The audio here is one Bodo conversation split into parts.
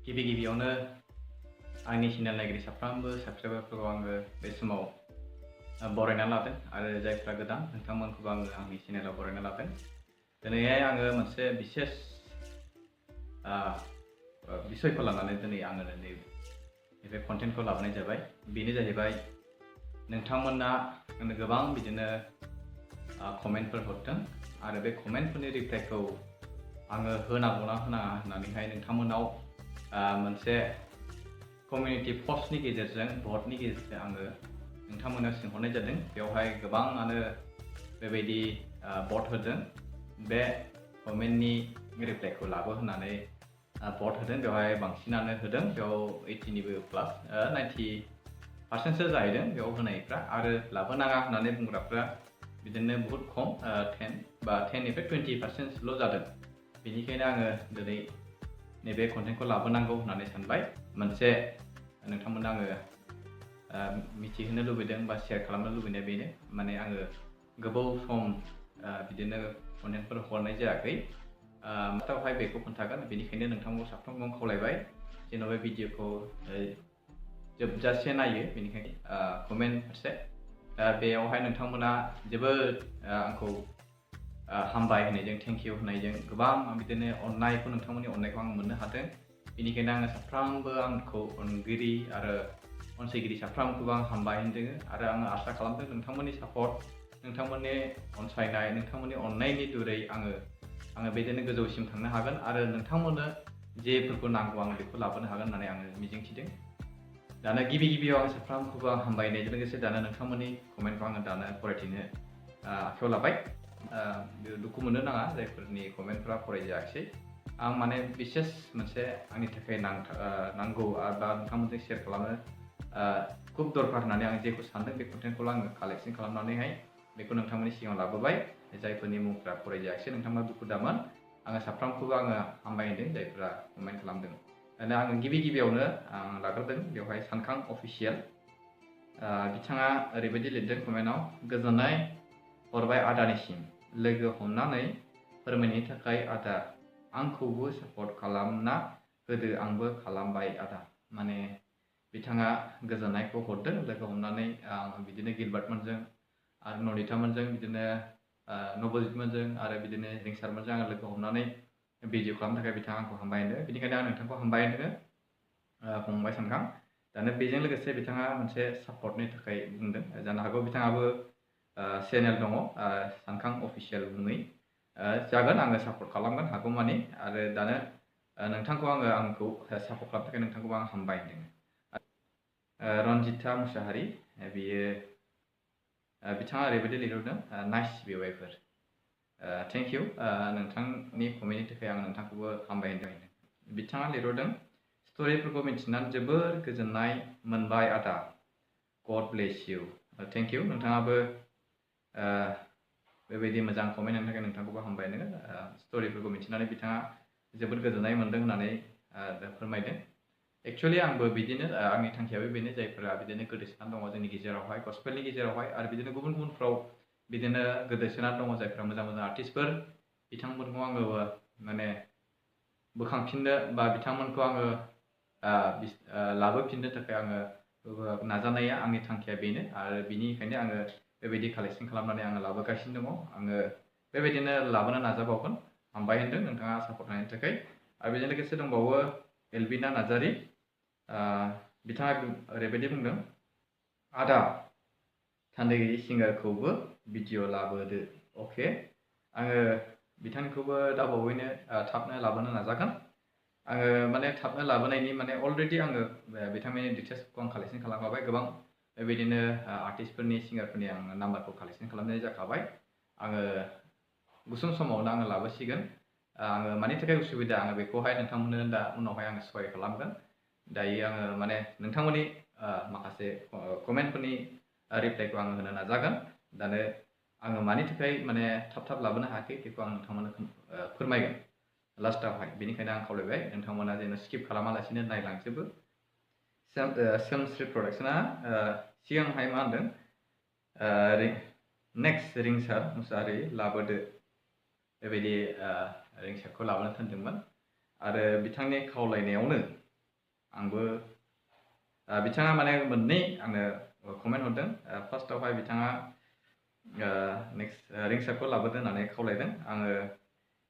गिबियावनो आंनि चेनेल नायगिरि साफ्रोमबो साबस्क्राइबारफोरखौ आङो बे समाव बरायना लादों आरो जायफ्रा गोदान नोंथांमोनखौबो आङो आंनि चेनेलाव बरायना लादों। दिनैहाय आङो मोनसे बिसेस बिसयखौ लानानै दिनै आङो नैबे कन्टेन्टखौ लाबोनाय जाबाय। बेनो जाहैबाय नोंथांमोना गोबां बिदिनो कमेन्टफोर हरदों आरो बे कमेन्टफोरनि रिप्लाइखौ आङो होनांगौना होनाङा होननानैहाय नोंथांमोनाव मोनसे कमिउनिटि पस्टनि गेजेरजों भटनि गेजेरजों आङो नोंथांमोनाव सोंहरनाय जादों। बेवहाय गोबाङानो बेबायदि भट होदों। बे कमेन्टनि रिप्लाइखौ लाबो होननानै भट होदों। बेवहाय बांसिनानो होदों। बेयाव 80निबो प्लास 90% जाहैदों बेयाव होनायफ्रा, आरो लाबोनाङा होननानै बुंग्राफ्रा बिदिनो बहुत खम 10निफ्राय 20%ल' जादों। बेनिखायनो आङो दिनै नैबे कन्टेन्टखौ लाबोनांगौ होननानै सानबाय। मोनसे नोंथांमोननो आङो मिथिहोनो लुबैदों बा शेयार खालामनो लुबैनाया बेनो, माने आङो गोबाव सम बिदिनो कन्टेन्टफोर हरनाय जायाखै। फार्स्टआवहाय बेखौ खोन्थागोन। बेनिखायनो नोंथांमोनखौ साफ्रोमबो खावलायबाय जेन' बे भिडिअखौ जोबजासे नायो। बेनिखायनो कमेन्ट फारसे बेयावहाय नोंथांमोना जोबोद आंखौ हामबाय होनायजों, थेंक इउ होनायजों गोबां बिदिनो अननायखौ, नोंथांमोननि अननायखौ आं मोननो हादों। बेनिखायनो आङो साफ्रोमबो आंखौ अनगिरि आरो अनसायगिरि साफ्रोमखौबो आं हामबाय होनदों। आरो आङो आसा खालामदों नोंथांमोननि सापर्ट, नोंथांमोननि अनसायनाय, नोंथांमोननि अननायनि दुरै आङो बिदिनो गोजौसिम थांनो हागोन आरो नोंथांमोननो जेफोरखौ नांगौ आङो बेखौ लाबोनो हागोन होननानै आङो मिजिंथिदों। दानो गिबियाव आं साफ्रोमखौबो आं हामबायनायजों लोगोसे दानो नोंथांमोननि कमेन्टखौ आङो दानो फरायथिनो आखायाव लाबाय। दुखु मोननो नाङा जायफोरनि कमेन्टफ्रा फरायजायाखिसै। आं माने बिसेस मोनसे आंनि थाखाय नांगौ बा नोंथांमोनजों शेयार खालामनो खुब दरकार होननानै आं जेखौ सानदों बे कन्टेन्टखौ आङो कालेक्सन खालामनानैहाय बेखौ नोंथांमोननि सिगाङाव लाबोबाय। जायफोरनि मुंफ्रा फरायजायाखिसै नोंथांमोना दुखु दामोन। आङो साफ्रोमखौबो आङो हामबाय होनदों जायफ्रा कमेन्ट खालामदों। दा आङो गिबियावनो आं लाग्रोदों बेवहाय सानखां अफिसियेल। बिथाङा ओरैबायदि लिरदों कमेन्टआव, गोजोननाय हरबाय आदानिसिम, लोगो हमनानै फोरमायनो थाखाय आदा, आंखौबो सापर्ट खालामना होदो, आंबो खालामबाय आदा। माने बिथाङा गोजोननायखौ हरदों लोगो हमनानै। बिदिनो गिलबार्टमोनजों आरो ननितामोनजों, बिदिनो नबजितमोनजों आरो बिदिनो रिंसारमोनजों आङो लोगो हमनानै भिडिअ खालामनो थाखाय बिथाङा आंखौ हामबाय होनदों। बेनिखायनो आं नोंथांखौ हामबाय होनदों फंबाय सानखां। दानो बेजों लोगोसे बिथाङा मोनसे सापर्टनि थाखाय बुंदों। जानो हागौ बिथाङाबो चेनेल दङ सानखां अफिसियेल मुङै। जागोन, आङो सापर्ट खालामगोन हागौमानि। आरो दानो नोंथांखौ आंखौ सापर्ट खालामनो थाखाय नोंथांखौबो आं हामबाय होनदों। रन्जिता मुसाहारि, बियो बिथाङा ओरैबायदि लिरहरदों, नाइस भिवाइफोर, थेंक इउ नोंथांनि कमेन्टनि थाखाय आं नोंथांखौबो हामबाय होनदों। बिथाङा लिरहरदों, स्ट'रिफोरखौ मिथिनानै जोबोर गोजोननाय मोनबाय आदा, गड ब्लेस इउ। थेंक इउ, नोंथाङाबो बेबायदि मोजां कमेन्ट होनो थाखाय नोंथांखौबो हामबाय होनदों। स्ट'रिफोरखौ मिथिनानै बिथाङा जोबोद गोजोननाय मोनदों होननानै फोरमायदों। एक्सुवेलि आंबो बिदिनो, आंनि थांखियाबो बेनो, जायफोरा बिदिनो गोदोसोनानै दङ जोंनि गेजेरावहाय, गस्पेलनि गेजेरावहाय आरो बिदिनो गुबुनफ्राव बिदिनो गोदोसोनानै दङ, जायफ्रा मोजां आर्टिस्टफोर, बिथांमोनखौ आङो माने बोखांफिननो बा बिथांमोनखौ आङो लाबोफिननो थाखाय आङो नाजानाया, आंनि थांखिया बेनो। आरो बिनिखायनो आङो बेबायदि कालेक्सन खालामनानै आङो लाबोगासिनो दङ। आङो बेबायदिनो लाबोनो नाजाबावगोन। हामबाय होनदों नोंथाङा सापर्ट होनायनि थाखाय। आरो बेजों लोगोसे दंबावो एलबिना नार्जारि। बिथाङा ओरैबायदि बुंदों, आदा थान्दैगिरि सिंगारखौबो भिडिअ लाबोदो। अके, आङो बिथांखौबो दा बावैनो थाबनो लाबोनो नाजागोन। आङो माने थाबनो लाबोनायनि माने अलरेडि आङो बिथांमोननि डिटेल्सखौ आं कालेक्सन खालामखाबाय। गोबां बेबायदिनो आर्टिस्टफोरनि, सिंगारफोरनि आं नाम्बारखौ कालेक्सन खालामनाय जाखाबाय। आङो गुसुं समावनो आङो लाबोसिगोन। आङो मानि थाखाय उसुबिदा, आङो बेखौहाय नोंथांमोननो दा उनावहाय आङो सहाय खालामगोन। दायो आङो माने नोंथांमोननि माखासे कमेन्टफोरनि रिप्लाइखौ आङो होनो नाजागोन। दानो आङो मानि थाखाय माने थाब लाबोनो हायाखै बेखौ आं नोंथांमोननो फोरमायगोन लास्टावहाय। बेनिखायनो आं खावलायबाय नोंथांमोना जेन' स्किप खालामालासिनो नायलांजोबो। सोमश्री प्रडाक्शना सिगांहाय मा होनदों, नेक्स्ट रिंसार मुसाहारि लाबोदो, बेबायदि रिंसारखौ लाबोनो थिनदोंमोन। आरो बिथांनि खावलायनायावनो आंबो बिथाङा माने मोननै आंनो कमेन्ट हरदों। फार्स्टआवहाय बिथाङा नेक्स्ट रिंसारखौ लाबोदो होननानै खावलायदों। आङो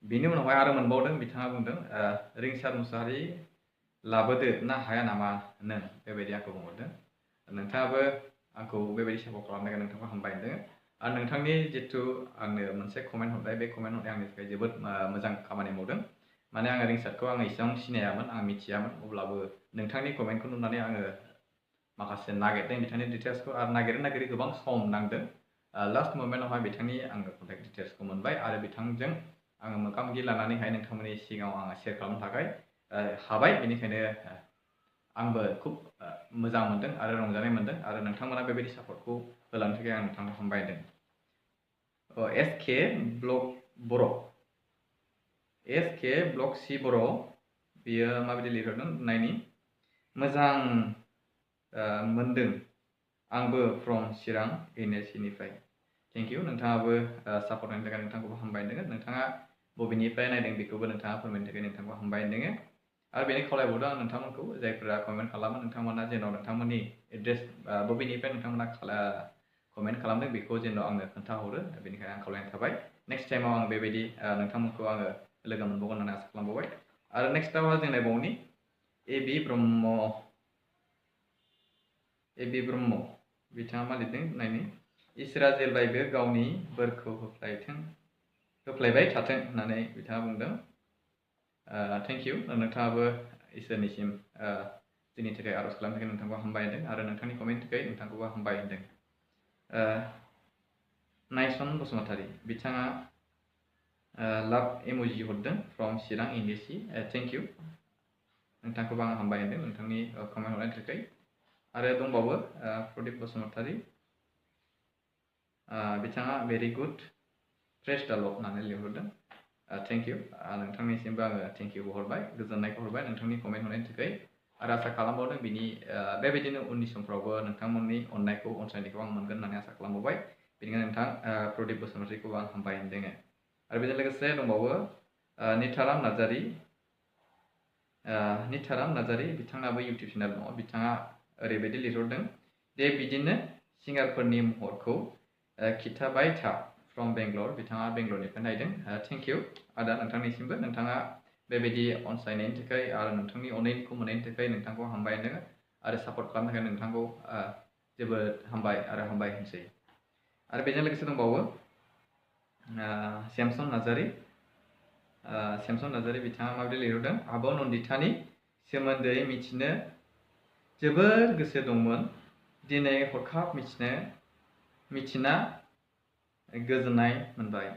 बिनि उनावहाय आरो मोनबावदों, बिथाङा बुंदों रिंसार मुसाहारि लाबोदो ना हाया नामा नों, बेबायदि आंखौ बुंहरदों। नोंथाङाबो आंखौ बेबायदि सापर्ट खालामनायखौ नोंथांखौ हामबाय होनदों। आरो नोंथांनि जितु आंनो मोनसे कमेन्ट हरबाय, बे कमेन्ट हरनाया आंनि थाखाय जोबोद मोजां खामानि मावदों। माने आङो रिंसारखौ आङो एसेबां सिनायामोन, आं मिथियामोन, अब्लाबो नोंथांनि कमेन्टखौ नुनानै आङो माखासे नागिरदों बिथांनि डिटेल्सखौ, आरो नागिरै गोबां सम नांदों। लास्ट मोमेन्टआवहाय बिथांनि आङो कन्टेक्ट डिटेल्सखौ मोनबाय आरो बिथांजों आङो मोगा मोगि लानानैहाय नोंथांमोननि सिगाङाव आङो शेयार खालामनो थाखाय हाबाय। बेनिखायनो आंबो खुब मोजां मोनदों आरो रंजानाय मोनदों, आरो नोंथांमोना बेबायदि सापर्टखौ होलांनो थाखाय आं नोंथांखौ हामबाय होनदों। एसके ब्लग बर', एसके ब्लग सि बर', बियो माबायदि लिरहरदों नायनि। मोजां मोनदों आंबो फ्रम चिरां NSC निफ्राय। थेंक इउ, नोंथाङाबो सापर्ट होनायनि थाखाय नोंथांखौबो हामबाय होनदों। नोंथाङा बबेनिफ्राय नायदों बेखौबो नोंथाङा फोरमायनो थाखाय नोंथांखौ हामबाय होनदों। आरो बेनि खावलायबावदों आं नोंथांमोनखौ, जायफोरा कमेन्ट खालामो नोंथांमोना जेन' नोंथांमोननि एड्रेस बबेनिफ्राय नोंथांमोना कमेन्ट खालामदों बेखौ जेन' आंनो खोन्थाहरो, बेनिखायनो आं खावलायनाय थाबाय। नेक्स्ट टाइमाव आं बेबायदि नोंथांमोनखौ आङो लोगो मोनबावगोन होननानै आसा खालामबावबाय। आरो नेक्स्टआव जों नायबावनि एबि ब्रह्म, बिथाङा मा लिरदों नायनि। इसोरा जेब्लायबो गावनि बोरखौ होफ्लायबाय थाथों होननानै बिथाङा बुंदों। थेंक इउ, नोंथाङाबो इसोरनिसिम जोंनि थाखाय आर'ज खालामनो थाखाय नोंथांखौ हामबाय होनदों, आरो नोंथांनि कमेन्टनि थाखाय नोंथांखौबो हामबाय होनदों। नायसन बसुमतारी, बिथाङा लाभ इम'जि हरदों from Chirang NSC। Thank you, नोंथांखौबो आं हामबाय होनदों नोंथांनि कमेन्ट हरनायनि थाखाय। आरो दंबावो प्रदीप बसुमतारी, बिथाङा भेरि गुड फ्रेश डायलग होननानै लिरहरदों। थेंक इउ, नोंथांनिसिमबो आङो थेंक इउ हरबाय, गोजोननायखौ हरबाय नोंथांनि कमेन्ट हरनायनि थाखाय, आरो आसा खालामबावदों बिनि बेबायदिनो उननि समफ्रावबो नोंथांमोननि अननायखौ अनसायनायखौ आं मोनगोन होननानै आसा खालामबावबाय। बेनिखायनो नोंथां प्रदीप बसुमतारीखौ आं हामबाय होनदों। आरो बेजों लोगोसे दंबावो निथाराम नार्जारी, बिथाङाबो इउटुब चेनेल दङ। बिथाङा ओरैबायदि लिरहरदों दे बिदिनो सिंगारफोरनि महरखौ खिथाबाय था फ्रम बेंगलर, बिथाङा बेंगलरनिफ्राय नायदों। थेंक इउ आदा, नोंथांनिसिमबो नोंथाङा बेबायदि अनसायनायनि थाखाय आरो नोंथांनि अननायखौ मोननायनि थाखाय नोंथांखौ हामबाय होनदों, आरो सापर्ट खालामनो थाखाय नोंथांखौ जोबोद हामबाय आरो हामबाय होनसै। आरो बेजों लोगोसे दंबावो सेमसन नार्जारी, बिथाङा माबायदि लिरहरदों। आब' नन्दितानि सोमोन्दै मिथिनो जोबोद गोसो दंमोन, दिनै हरखाब मिथिना गोजोननाय मोनबाय।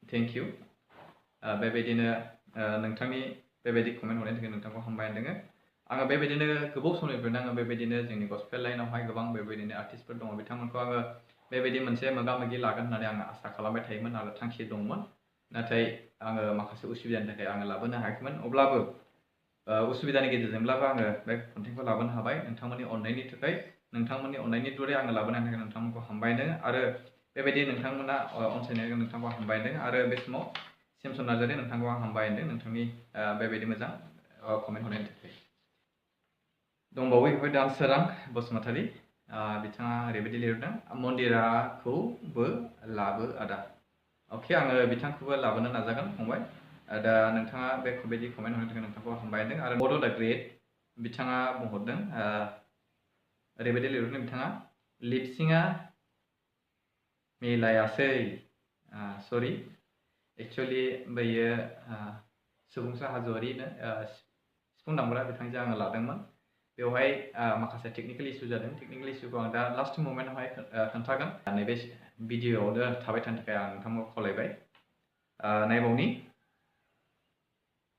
थेंक इउ, बेबायदिनो नोंथांनि बेबायदि कमेन्ट हरनायनि थाखाय नोंथांखौ हामबाय होनदों। आङो बेबायदिनो गोबाव समनिफ्रायनो आङो बेबायदिनो जोंनि गस्पेल लाइनावहाय गोबां बेबायदिनो आर्टिस्टफोर दङ, बिथांमोनखौ आङो बेबायदि मोनसे मोगा मोगि लागोन होननानै आङो आसा खालामबाय थायोमोन आरो थांखि दंमोन। नाथाय आङो माखासे उसुबिदानि थाखाय आङो लाबोनो हायाखैमोन, अब्लाबो उसुबिदानि गेजेरजोंब्लाबो आङो बे कन्टेन्टखौ लाबोनो हाबाय। नोंथांमोननि अननायनि थाखाय, नोंथांमोननि अननायनि दुरै आङो लाबोनायनि थाखाय नोंथांमोनखौ हामबाय होनदों, आरो बेबायदि नोंथांमोना अनसायनायजों नोंथांखौ हामबाय होनदों। आरो बे समाव सेमसन नार्जारी, नोंथांखौ आं हामबाय होनदों नोंथांनि बेबायदि मोजां कमेन्ट हरनायनि थाखाय। दंबावो बेवहाय दानसोरां बसुमतारी, बिथाङा ओरैबायदि लिरदों मन्दिराखौबो लाबो आदा। अके, आङो बिथांखौबो लाबोनो नाजागोन फंबाय। दा नोंथाङा बेबायदि कमेन्ट हरनायनि थाखाय नोंथांखौ हामबाय होनदों। आरो बड' दा ग्रेट, बिथाङा बुंहरदों ओरैबायदि लिरहरदों बिथाङा, लिपसिंआ मिलायासै, सरि, एक्सुवेलि बेयो सुबुंसा हाज'वारिनो सिफुं दामग्रा बिथांजों आङो लादोंमोन। बेवहाय माखासे टेकनिकेल इसु जादों, टेकनिकेल इसुखौ आं दा लास्ट मोमेन्टआवहाय खोन्थागोन। नैबे भिडिअआवनो थाबाय थानो थाखाय आं नोंथांखौ खावलायबाय। नायबावनि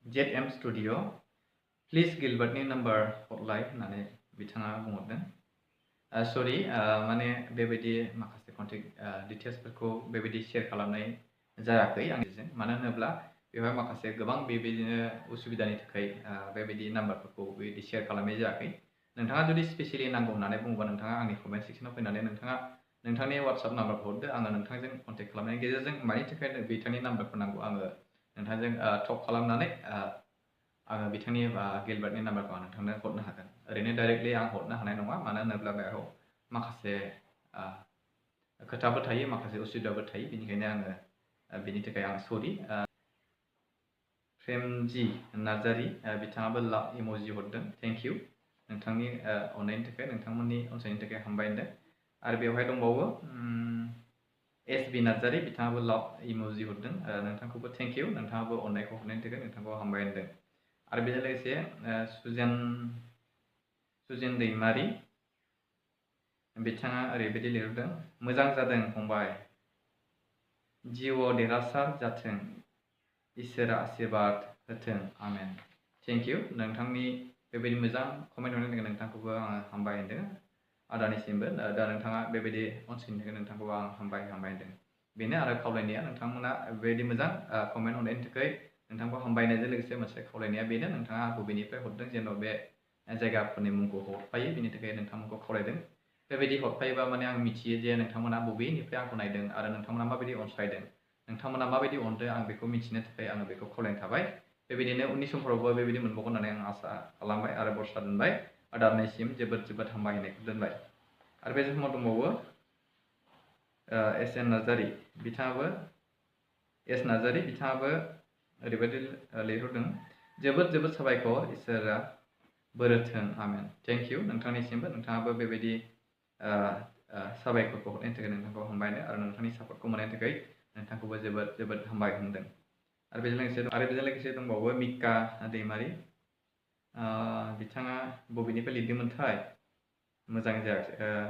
ZM स्टुडिअ, प्लिज गिलबार्टनि नाम्बार हरलाय होननानै बिथाङा बुंहरदों। सरि, माने बेबायदि माखासे कन्टेक्ट डिटेल्सफोरखौ बेबायदि शेयार खालामनाय जायाखै आंनिजों, मानो होनोब्ला बेवहाय माखासे गोबां बेबायदिनो उसुबिदानि थाखाय बेबायदि नाम्बारफोरखौ बेबायदि शेयार खालामनाय जायाखै। नोंथाङा जुदि स्पेसियेलि नांगौ होननानै बुङोबा नोंथाङा आंनि कमेन्ट सेक्सनाव फैनानै नोंथाङा नोंथांनि वाट्सएप नाम्बारखौ हरदो, आङो नोंथांजों कन्टेक्ट खालामनायनि गेजेरजों मानि थाखाय बिथांनि नाम्बारखौ नांगौ आङो नोंथांजों टक खालामनानै आङो बिथांनि गिलबार्टनि नाम्बारखौ आं नोंथांनो हरनो हागोन। ओरैनो डाइरेक्टलि आं हरनो हानाय नङा, मानो होनोब्ला बेयाव माखासे खोथाबो थायो, माखासे उसुबिदाबो थायो, बेनिखायनो आङो बिनि थाखाय आं सरि। प्रेमजि नार्जारि बिथाङाबो लाभ इम'जि हरदों, थेंक इउ नोंथांनि अननायनि थाखाय, नोंथांमोननि अनसायनायनि थाखाय हामबाय होनदों। आरो बेवहाय दंबावो एस बि नार्जारि बिथाङाबो लाभ इम'जि हरदों, नोंथांखौबो थेंक इउ, नोंथाङाबो अननायखौ हरनायनि थाखाय नोंथांखौ हामबाय होनदों। आरो बेजों लोगोसे सुजेन दैमारि बिथाङा ओरैबायदि लिरदों, मोजां जादों फंबाय, जिउआव देरहासार जाथों, इसोरा आशीर्बाद होथों, आमेन। थेंक इउ नोंथांनि बेबायदि मोजां कमेन्ट हरनायनि थाखाय नोंथांखौबो आङो हामबाय होनदों, आदानिसिमबो। दा नोंथाङा बेबायदि अनसायनायनि थाखाय नोंथांखौबो आं हामबाय होनदों। बेनो आरो खावलायनाया, नोंथांमोना बेबायदि मोजां कमेन्ट हरनायनि थाखाय नोंथांखौ हामबायनायजों लोगोसे मोनसे खावलायनाया बेनो, नोंथाङा बबेनिफ्राय हरदों जेन' बे जायगाफोरनि मुंखौ हरफायो, बेनि थाखाय नोंथांमोनखौ खावलायदों। बेबायदि हरफायोबा माने आं मिथियो जे नोंथांमोना बबेनिफ्राय आंखौ नायदों आरो नोंथांमोना माबायदि अनसायदों, नोंथांमोना माबायदि अनदों, आं बेखौ मिथिनो थाखाय आङो बेखौ खावलायनो थाबाय। बेबायदिनो उननि समफोरावबो बेबायदि मोनबावगोन होननानै आं आसा खालामबाय आरो भरसा दोनबाय। आदारनिसिम जोबोद जोबोद हामबायनायखौ दोनबाय। आरो बे समाव दंबावो एस नार्जारि बिथाङाबो ओरैबायदि लिरहरदों, जोबोद जोबोद साबायखर, इसोरा बोर होथों, आमेन। थेंक इउ नोंथांनिसिमबो, नोंथाङाबो बेबायदि साबायखरखौ हरनायनि थाखाय नोंथांखौ हामबायनो आरो नोंथांनि सापर्टखौ मोननायनि थाखाय नोंथांखौबो जोबोद जोबोद हामबाय होनदों। आरो बेजों लोगोसे दंबावो मिका दैमारि, बिथाङा बबेनिफ्राय लिरदोंमोनथाय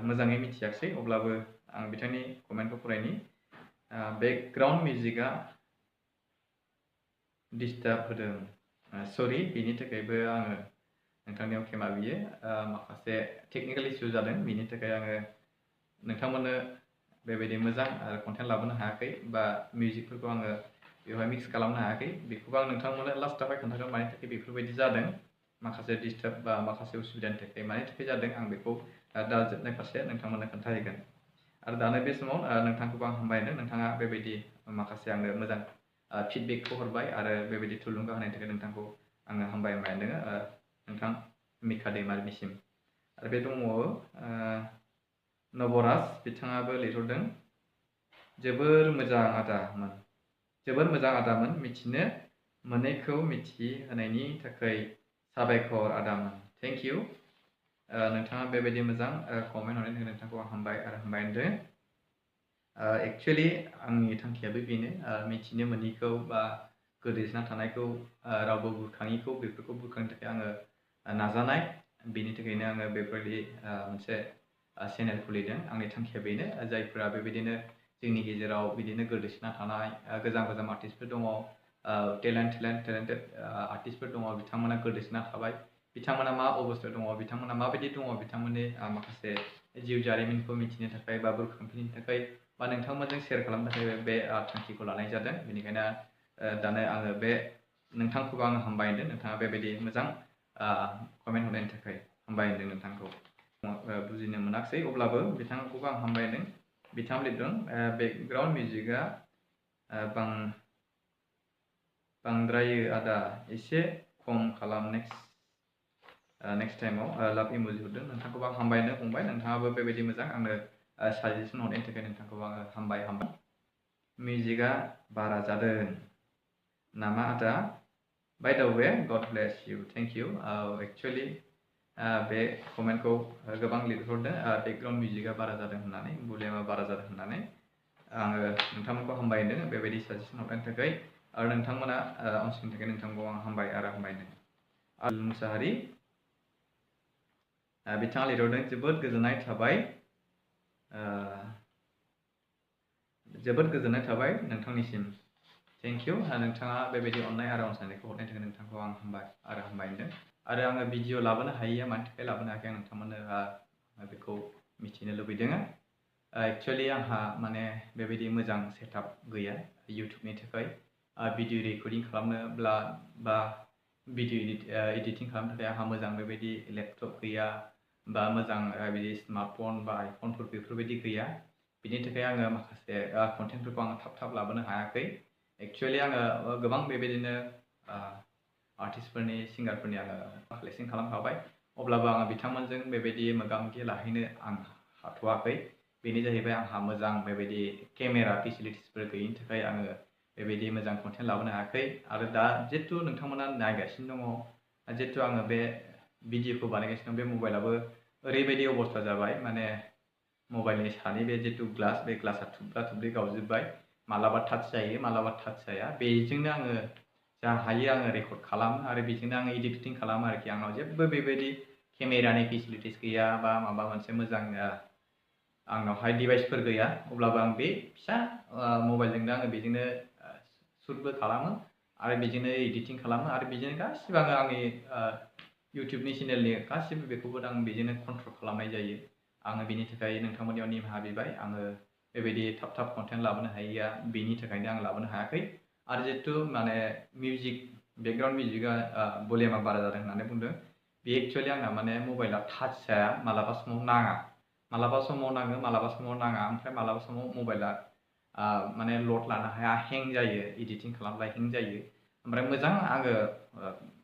मोजाङै मिथियाखिसै, अब्लाबो आं बिथांनि कमेन्टखौ फरायनि। बेकग्राउन्ड मिउजिकआ डिस्टार्ब होदों, सरि, बेनि थाखायबो आङो नोंथांनियाव खेमा बियो, माखासे टेकनिकेल इसु जादों, बेनि थाखाय आङो नोंथांमोननो बेबायदि मोजां कन्टेन्ट लाबोनो हायाखै, बा मिउजिकफोरखौ आङो बेवहाय मिक्स खालामनो हायाखै। बेखौबो आं नोंथांमोननो लास्टावहाय खोन्थागोन मानि थाखाय बेफोरबायदि जादों, माखासे डिस्टार्ब बा माखासे उसुबिदानि थाखाय मानि थाखाय जादों, आं बेखौ दा जोबनाय फारसे नोंथांमोननो खोन्थाहैगोन। आरो दानो बे समाव नोंथांखौबो आं हामबाय होनो, नोंथाङा बेबायदि माखासे आंनो मोजां फिडबेकखौ हरबाय आरो बेबायदि थुलुंगा होनायनि थाखाय नोंथांखौ आङो हामबाय होनदों, नोंथां मिका दैमारिनिसिम। आरो बे दंबावो नबराज बिथाङाबो लिरहरदों, जोबोर मोजां आदामोन, मिथिनो मोनैखौ मिथिहोनायनि थाखाय साबायखर आदामोन, थेंक इउ। नोंथाङा बेबायदि मोजां कमेन्ट हरनायनि थाखाय नोंथांखौ आं हामबाय होनदों। एक्सुवेलि आंनि थांखियाबो बेनो, मिथिनो मोनैखौ बा गोदोसोना थानायखौ, रावबो बुरखाङिखौ, बेफोरखौ बुरखांनो थाखाय आङो नाजानाय, बेनि थाखायनो आङो बेफोरबायदि मोनसे चेनेल खुलिदों। आंनि थांखिया बेनो, जायफोरा बेबायदिनो जोंनि गेजेराव बिदिनो गोदोसोना थानाय गोजाम आर्टिस्टफोर दङ, टेलेन्टेड आर्टिस्टफोर दङ, बिथांमोना गोदोसोना थाबाय, बिथांमोना मा अबस्थायाव दङ, बिथांमोना माबायदि दङ, बिथांमोननि माखासे जिउ जारिमिनखौ मिथिनो थाखाय बा बुरखांफिननो थाखाय बा नोंथांमोनजों शेयार खालामनो थाखाय बे थांखिखौ लानाय जादों। बेनिखायनो दानो आङो बे नोंथांखौबो आङो हामबाय होनदों, नोंथाङा बेबायदि मोजां कमेन्ट हरनायनि थाखाय हामबाय होनदों नोंथांखौ। बुजिनो मोनाखिसै, अब्लाबो बिथांखौबो आं हामबाय होनदों। बिथाङा लिरदों, बेकग्राउन्ड मिउजिकआ बांद्रायो आदा, एसे खम खालाम, नेक्स्ट टाइमाव लाभ इम'जि हरदों। नोंथांखौबो आं हामबाय होनदों फंबाय, नोंथाङाबो बेबायदि मोजां आंनो साजेसन हरनायनि थाखाय नोंथांखौबो आङो हामबाय। मिउजिकआ बारा जादों नामा आदा? बाय the way, God bless you, thank you. Actually बे कमेन्टखौ गोबां लिरहरदों, बेकग्राउन्ड मिउजिकआ बारा जादों होननानै, भलिउमा बारा जादों होननानै। आङो नोंथांमोनखौ हामबाय होनदों बेबायदि साजेसन हरनायनि थाखाय, आरो नोंथांमोना अनसायनायनि थाखाय नोंथांखौ आं हामबाय होनदों। आल मुसाहारि बिथाङा लिरहरदों, जोबोद गोजोननाय थाबाय नोंथांनिसिम, थेंक इउ। नोंथाङा बेबायदि अननाय आरो अनसायनायखौ हरनायनि थाखाय नोंथांखौ आं हामबाय होनदों। आरो आङो भिडिअ लाबोनो हायैया मानि थाखाय लाबोनो हायाखै, आं नोंथांमोननो बेखौ मिथिनो लुबैदों। एक्सुवेलि आंहा माने बेबायदि मोजां सेटआप गैया इउटुबनि थाखाय, भिडिअ रेकर्डिं खालामनोब्ला बा भिडिअ एडिटिं खालामनो थाखाय आंहा मोजां बेबायदि लेपटप गैया, बा मोजां बिदि स्मार्टफन बा आइफनफोर बेफोरबायदि गैया। बिनि थाखाय आङो माखासे कन्टेन्टफोरखौ आङो थाब लाबोनो हायाखै। एक्सुवेलि आङो गोबां बेबायदिनो आर्टिस्टफोरनि सिंगारफोरनि आङो कालेक्सन खालामखाबाय अब्लाबो आङो बिथांमोनजों बेबायदि मोगा-मोगि लाहैनो आं हाथ'वाखै बेनो जाहैबाय आंहा मोजां बेबायदि केमेरा फेसिलिटिसफोर गैयिनि थाखाय आङो बेबायदि मोजां कन्टेन्ट लाबोनो हायाखै आरो दा जिहेतु नोंथांमोना नायगासिनो दङ जिहेतु आङो बे भिडिअखौ बानायगासिनो दं बे मबाइलाबो ओरैबायदि अबस्था जाबाय माने मबाइलनि सानि बे जितु ग्लास बे ग्लासा थुब्रा-थुब्रि गावजोब्बाय मालाबा टाच जायो मालाबा टाच जाया बेजोंनो आङो जा हायो आङो रेकर्ड खालामो आरो बेजोंनो आङो एडिटिं खालामो आरोखि आंनाव जेबो बेबायदि केमेरानि फेसिलिटिस गैया बा माबा मोनसे मोजां आंनावहाय डिभाइसफोर गैया अब्लाबो आं बे फिसा मबाइलजोंनो आङो बेजोंनो शुटबो खालामो आरो बेजोंनो एडिटिं खालामो आरो बेजोंनो गासिबो आङो आंनि इउटिउबनि चेनेलनि गासिबो बेखौबो आं बेजोंनो कन्ट्रल खालामनाय जायो आङो बेनि थाखाय नोंथांमोननियाव निमाहा बिबाय आङो बेबायदि थाब कन्टेन्ट लाबोनो हायैया बेनि थाखायनो आं लाबोनो हायाखै आरो जिहेतु माने मिउजिक बेकग्राउन्ड मिउजिकआ भलिउमा बारा जादों होननानै बुंदों बे एक्चुवेलि आंना माने मबाइला टाच जाया मालाबा समाव नाङा मालाबा समाव नाङो मालाबा समाव नाङा ओमफ्राय मालाबा समाव मबाइला माने लड लानो हाया हें जायो एडिटिं खालामब्ला हें जायो ओमफ्राय मोजां आङो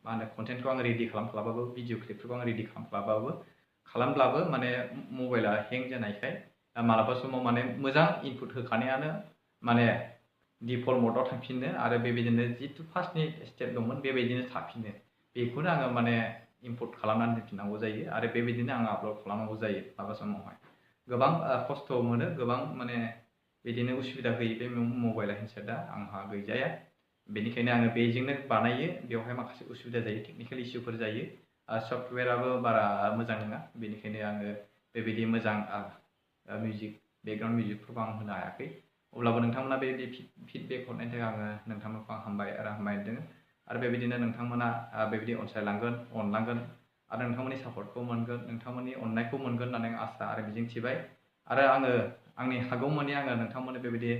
मा होनो कन्टेन्टखौ आं रेडि खालामब्लाबो भिडिअ क्लिपफोरखौ आं रेडि खालामब्लाबो माने मबाइला हें जानायखाय मालाबा समाव माने मोजां इनपुट होखानायानो माने डिफल्ट मडआव थांफिनो आरो बेबायदिनो जितु फार्स्टनि स्टेप दंमोन बेबायदिनो थाफिनो बेखौनो आङो माने इम्पर्ट खालामनानै दोनफिननांगौ जायो आरो बेबायदिनो आं आपल'ड खालामनांगौ जायो माबा समावहाय गोबां खस्थ' मोनो गोबां माने बिदिनो उसुबिदा होयो बे मबाइला हेडसेटआ आंहा गैजाया बेनिखायनो आङो बेजोंनो बानायो बेवहाय माखासे उसुबिदा जायो टेकनिकेल इसुफोर जायो सफ्टवेयाराबो बारा मोजां नङा बेनिखायनो आङो बेबायदि मोजां मिउजिक बेकग्राउन्ड मिउजिकफोरखौ आं होनो हायाखै अब्लाबो नोंथांमोना बेबायदि फिडबेक हरनायनि थाखाय आङो नोंथांमोनखौ आं हामबायदों आरो बेबायदिनो नोंथांमोना बेबायदि अनसायलांगोन अनलांगोन आरो नोंथांमोननि सापर्टखौ मोनगोन नोंथांमोननि अननायखौ मोनगोन होननानै आं आसा आरो मिजिं थिबाय आरो आङो आंनि हागौमानि आङो नोंथांमोननो बेबायदि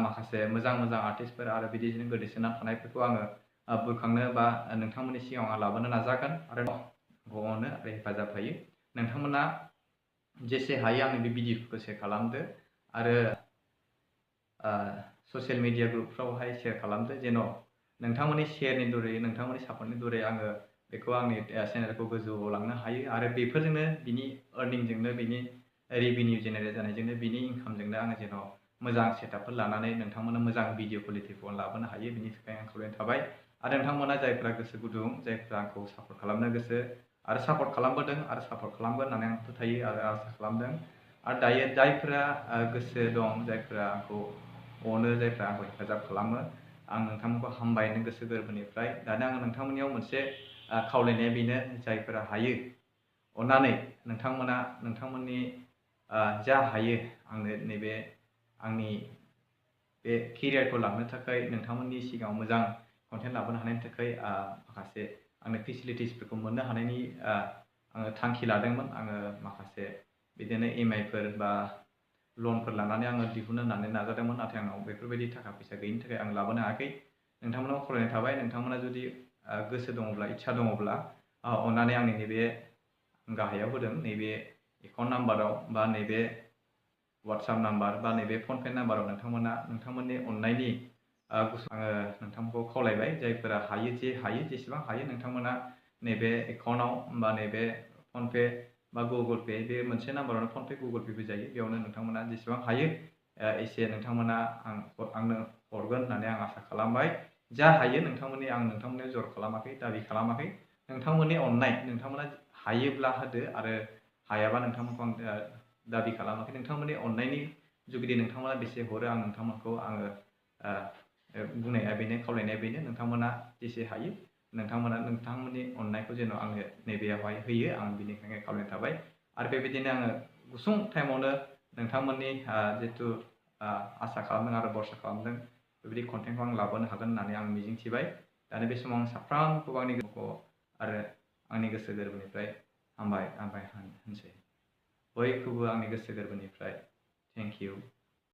माखासे मोजां आर्टिस्टफोर आरो बिदिजों गोदोसोना थानायफोरखौ आङो बुरखांनो बा नोंथांमोननि सिगाङाव आं लाबोनो नाजागोन आरो अनो आरो हेफाजाब होयो नोंथांमोना जेसे हायो आंनि बे भिडिअफोरखौ शेयार खालामदो आरो ससियेल मिडिया ग्रुपफ्रावहाय शेयार खालामदो जेन' नोंथांमोननि शेयारनि दुरै नोंथांमोननि सापर्टनि दुरै आङो बेखौ आंनि चेनेलखौ गोजौआव लांनो हायो आरो बेफोरजोंनो बिनि अर्निंजोंनो बिनि रेभिनिउ जेनेरेट जानायजोंनो बिनि इनकामजोंनो आङो जेन' मोजां सेटआपफोर लानानै नोंथांमोननो मोजां भिडिअ कुवालिटिखौ लाबोनो हायो बिनि थाखाय आं खावलायनाय थाबाय आरो नोंथांमोना जायफ्रा गोसो गुदुं जायफ्रा आंखौ सापर्ट खालामनो गोसो आरो सापर्ट खालामबोदों आरो सापर्ट खालामगोन होननानै आं फोथायो आरो आसा खालामदों आरो दायो जायफोरा गोसो दं जायफ्रा आंखौ अनो जायफ्रा आंखौ हेफाजाब खालामो आं नोंथांमोनखौ हामबायनो गोसो गोरबोनिफ्राय दानो आङो नोंथांमोननियाव मोनसे खावलायनाया बेनो जायफोरा हायो अननानै नोंथांमोना नोंथांमोननि जा हायो आंनो नैबे आंनि बे केरियारखौ लांनो थाखाय नोंथांमोननि सिगाङाव मोजां कन्टेन्ट लाबोनो हानायनि थाखाय माखासे आंनो फेसिलिटिसफोरखौ मोननो हानायनि आङो थांखि लादोंमोन आङो माखासे बिदिनो EMI-फोर बा लनफोर लानानै आङो दिहुननो होननानै नाजादोंमोन नाथाय आंनाव बेफोरबायदि थाखा फैसा गैयिनि थाखाय आं लाबोनो हायाखै नोंथांमोनाव खावलायनाय थाबाय नोंथांमोना जुदि गोसो दङब्ला इच्छा दङब्ला अननानै आंनि नैबे गाहायाव होदों नैबे एकाउन्ट नाम्बाराव बा नैबे WhatsApp नाम्बार बा नैबे फनपे नाम्बाराव नोंथांमोना नोंथांमोननि अननायनि आङो नोंथांमोनखौ खावलायबाय जायफोरा हायो जेसेबां हायो नोंथांमोना नैबे एकाउन्टआव बा नैबे फनपे बा गुगल पे बे मोनसे नाम्बारावनो फनपे गुगल पेबो जायो बेयावनो नोंथांमोना जेसेबां हायो एसे नोंथांमोना आंनो हरगोन होननानै आं आसा खालामबाय जा हायो आं नोंथांमोननो जर खालामाखै दाबि खालामाखै नोंथांमोननि अननाय नोंथांमोना हायोब्ला होदो आरो हायाबा नोंथांमोनखौ आं दाबि खालामाखै नोंथांमोननि अननायनि जुगिदि नोंथांमोना बेसे हरो आं नोंथांमोनखौ आङो बुंनाया बेनो खावलायनाया बेनो नोंथांमोना जेसे हायो नोंथांमोना नोंथांमोननि अननायखौ जेन' आंनो नैबेयावहाय होयो आं बेनिखायनो खावलायनाय थाबाय आरो बेबायदिनो आङो गुसुं टाइमावनो नोंथांमोननि जितु आसा खालामदों आरो भरसा खालामदों बेबायदि कन्टेन्टखौ आं लाबोनो हागोन होननानै आं मिजिंथिबाय दानि बे समाव आं साफ्रोमखौबो आंनि गोसोखौ आरो आंनि गोसो गोरबोनिफ्राय हामबाय होनसै बयखौबो आंनि गोसो गोरबोनिफ्राय थेंक इउ